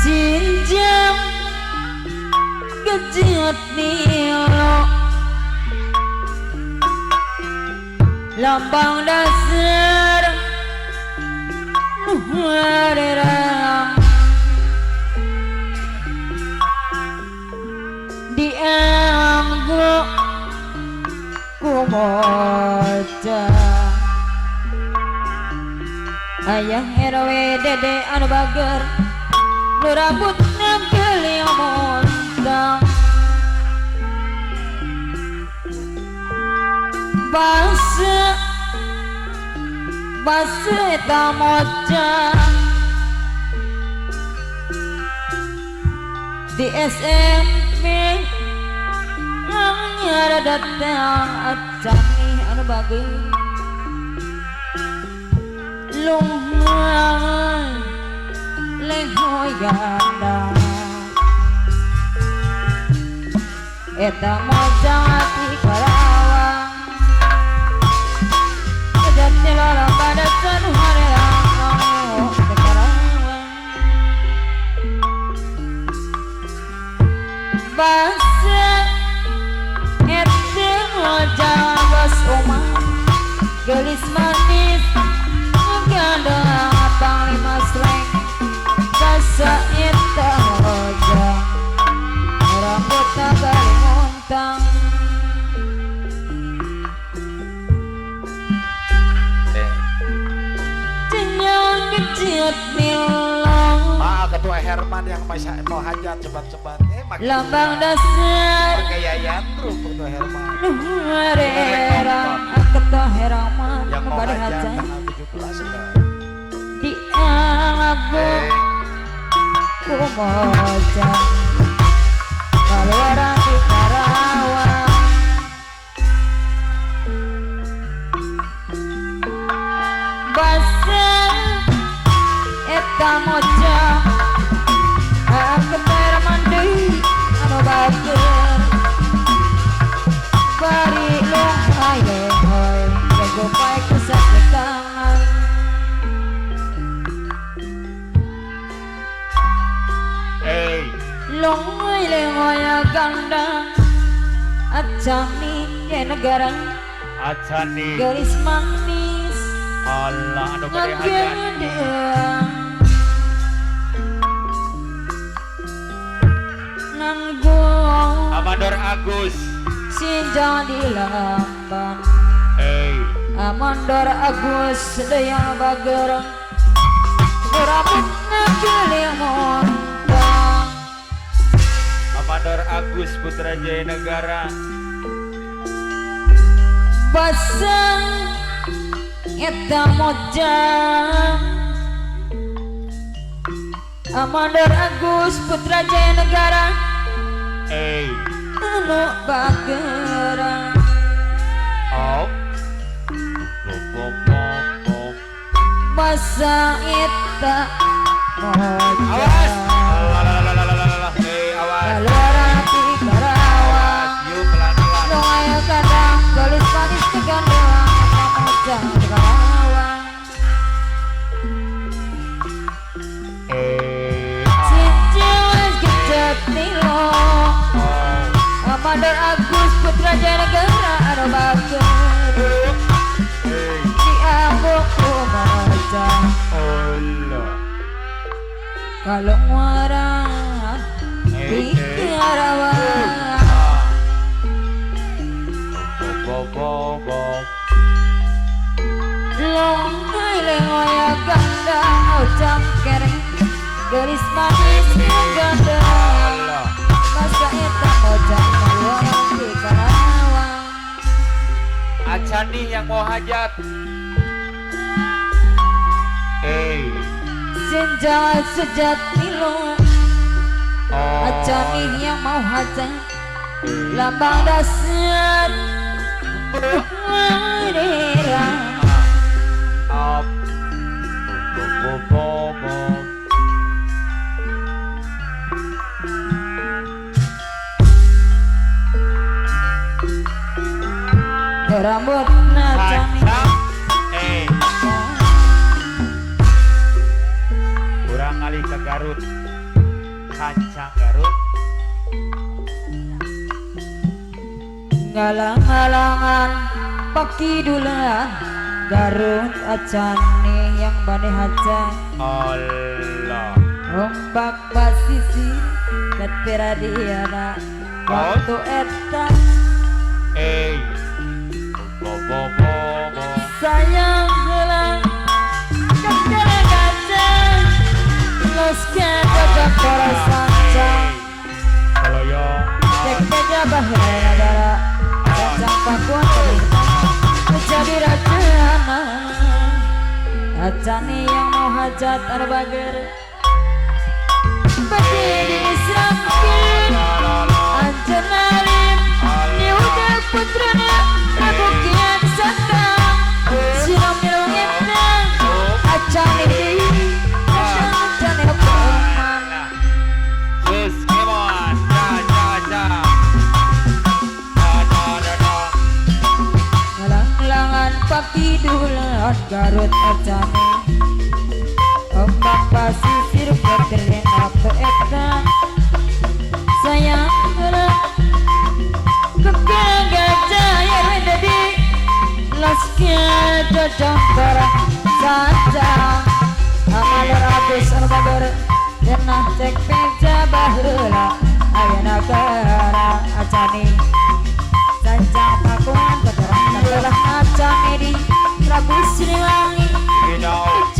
Sinjang kejut nilo lambang dasar nuharerang dianggo kumoja ayah RW dede anu bager nu rambutna geuling montang basa basa eta moja di SMP nyara datang acani anu bager lunghang lehoy ganda eta moja ti Karawang kejatnya lorong pada hareang ke Karawang basa eta moja bos omah gelis manis gandeng panglima slang basa eta moja rambutna bari montang jenjang keciut nilong. Maaf Ketua Herman yang masih mau hajat cepat-cepat. Lambang dasar pakai yayan terus Ketua Herman. Nuharerang Ketua Herman yang mau bade hajat hajat tanggal 17 enggak? Dianggo kumoja kaluaran di Karawang basa eta moja Ketua Herman deui anu bager bari lunghai lehoy jago pae ku sakitangan. Longoy lengoy gandang acani ye negara acani gelis manis Allah anu bade hajat nanggung Amador Agus sinjang di lamban. Amandor Agus dayang bager rambutna geuling montang. Amador Agus Putra Jaya Negara basang eta moja Amandor Agus Putra Jaya Negara anu bagera basa eta moja. Awas. Awas. Kaluaran ti Karawang yuk pelan-pelan lungayo kandang gelis manis digandeng eta moja di Karawang. Sinjeun gejet nilo Amandor Agus Putra Jaya Negara anu bager dianggo kumoja kalau muara di Karawang longai lengoy gandang ojang kereng gelis manis gandeng masa eta moja kaluaran di Karawang. Acani yang mau hajat. Senja sejati lo Acani yang mau hajat lambang dasar Rambut nacani kurang ngalih ke Garut kancang Garut ngalang-alangan pakidulan Garut acane yang bade hajat Allah ombak basisi keteradiana waktu eta bo bo bo sayang heula kekera gajah los kaya sanca kaloyong kekaya bahaya dara kancang pakuan menjadi rajana acane yang mau hajat anu bager berdiri Islamkeun anjeun alim niuda putrana Prabu Kian Santang sinom nilungitna acane deui acane hukuman Sus kemon ja ja ja da da da ngalang-langan pakidulan Garut acane ombak pasisir kekeren waktu eta sayang heula kekang gajah yang menjadi laskia dodong torah sancang amalor Agus anu bager denah cek peja baheula ayeuna geura acane sancang pakuan kotoran telah acane di Prabu Siliwangi Gino.